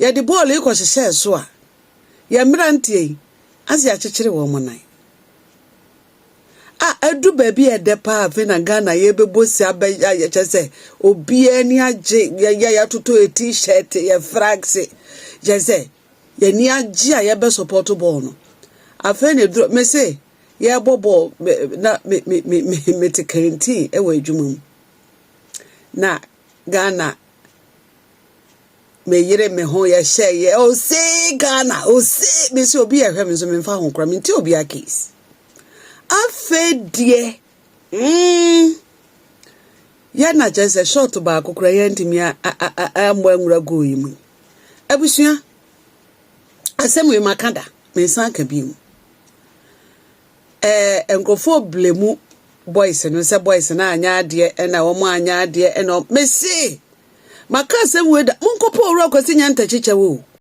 Yɛde bɔɔlo yi kɔhyehyɛɛ so a, yɛn mmeranteɛ yi, ase akyekyere wɔn nan. A adu baabi a ɛdɛ paa afei na Ghana yɛbɛbɔ si abɛ kyɛ sɛ obiara ani agye yɛ yɛatoto yɛ t-shirt yɛ flags kyɛ sɛ yɛni agye a yɛbɛ support bɔɔl no. Afei na eduro me se yɛrebɔ bɔɔl na me me me me mete canteen wɔ adwuma mu na Ghana meyere me ho yɛhyɛ yɛ ose Ghana ose me sɛ obi yɛhwɛ me nso memfa ho koraa mente obi a case. Afei deɛ yɛ na kyerɛ sɛ shot baako koraa yɛntumi ammɔ nwura goal yi mu. Abusua, asɛm wei maka da, mensan ka bio. Nkurɔfoɔ blame boys no sɛ boys no anyɛ adeɛ ɛna wɔn anyɛ adeɛ ɛna mese maka asɛm wei da, monkɔpɔ Owura Kwasi Nyantakyi kyɛw o.